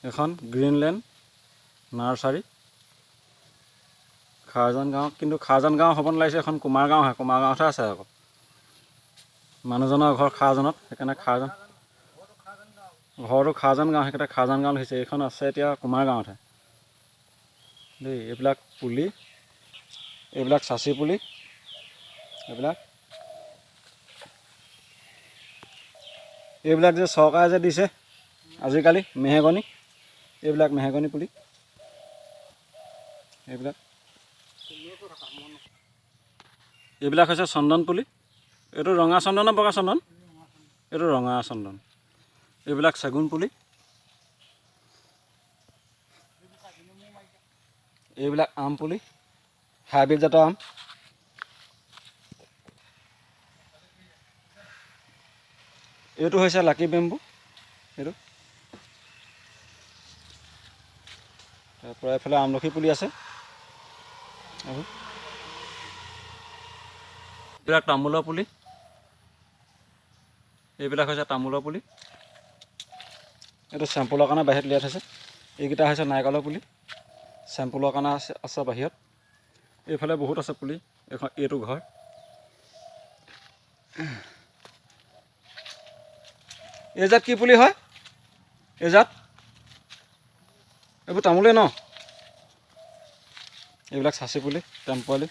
এখন Greenland nursery, Kharjan গাঁও। কিন্তু খাৰজান গাঁও হ'ব নালাগিছে, এখন কুমাৰ গাঁওহে, কুমাৰ গাঁৱতহে আছে আকৌ। মানুহজনৰ ঘৰ খাৰজানত, সেইকাৰণে খাৰজান। ঘৰটো খাৰজান গাঁও, সেইকাৰণে খাৰজান গাঁও লিখিছে। এইখন আছে এতিয়া কুমাৰ গাঁৱতহে দেই। এইবিলাক পুলি, এইবিলাক চাচি পুলি। এইবিলাক এইবিলাক যে চৰকাৰে যে দিছে আজিকালি মেহগনি, এইবিলাক মেহগনি পুলি। এইবিলাক এইবিলাক হৈছে চন্দন পুলি। এইটো ৰঙা চন্দন নে বগা চন্দন? এইটো ৰঙা চন্দন। এইবিলাক চেগুন পুলি। এইবিলাক আম পুলি, হাইব্ৰিড জাতৰ আম। এইটো হৈছে লাকি বেম্বু এইটো। তাৰপৰা এইফালে আমলখি পুলি আছে। আৰু এইবিলাক তামোলৰ পুলি। এইবিলাক হৈছে তামোলৰ পুলি। এইটো চেম্পুলৰ কাৰণে বাহিৰত উলিয়াই থৈছে। এইকেইটা হৈছে নাৰিকলৰ পুলি, চেম্পুলৰ কাৰণে আছে আছে বাহিৰত। এইফালে বহুত আছে পুলি। এইখন এইটো ঘৰ। এই জাত কি পুলি হয়? এই জাত এইবোৰ তামোলেই ন? এইবিলাক চাচি পুলি, টেম্পোৱালি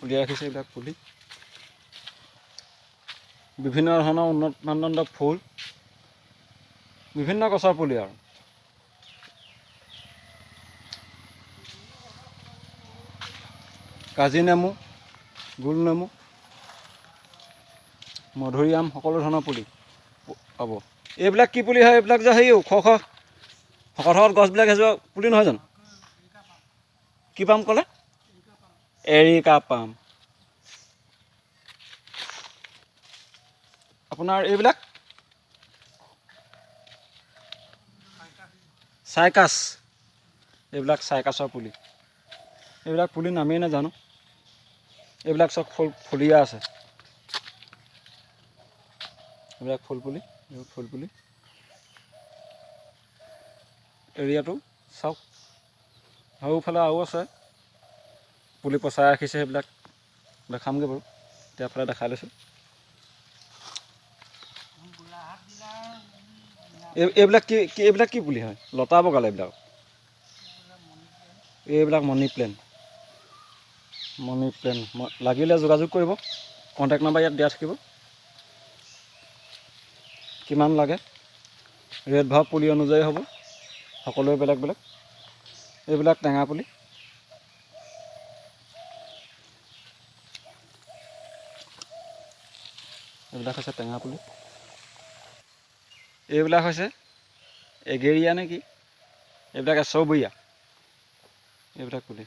উলিয়াই ৰাখিছে। এইবিলাক পুলি বিভিন্ন ধৰণৰ উন্নত মানদণ্ডৰ ফুল, বিভিন্ন গছৰ পুলি। আৰু কাজি নেমু, গোল নেমু, মধুৰিআম, সকলো ধৰণৰ পুলি পাব। এইবিলাক কি পুলি হয়? এইবিলাক যে হেৰি ওখ ওখ শকত শকত গছবিলাক, সেইজোপা পুলি নহয় জানো? কি পাম ক'লে? এৰিকা পাম। আপোনাৰ এইবিলাক চাইকাছ, এইবিলাক চাইকাছৰ পুলি। এইবিলাক পুলি নামেই নাজানো। এইবিলাক চব ফুল ফুলিয়া আছে। এইবিলাক ফুল পুলি, এইবোৰ ফুল পুলি। এৰিয়াটো চাওক। আৰু ফালে আৰু আছে পুলি, পচাই ৰাখিছে, সেইবিলাক দেখামগৈ বাৰু। এতিয়া এফালে দেখাই লৈছোঁ। এইবিলাক কি কি, এইবিলাক কি পুলি হয়? লতা বগালে এইবিলাক। এইবিলাক মানি প্লেণ্ট, মানি প্লেণ্ট। লাগিলে যোগাযোগ কৰিব, কণ্টেক্ট নাম্বাৰ ইয়াত দিয়া থাকিব। কিমান লাগে ৰেট ভাৱ পুলি অনুযায়ী হ'ব, সকলোৱে বেলেগ বেলেগ। এইবিলাক টেঙা পুলি। এইবিলাক হৈছে টেঙা পুলি। এইবিলাক হৈছে এগেৰীয়া নে কি, এইবিলাক এচৌবৰীয়া এইবিলাক পুলি।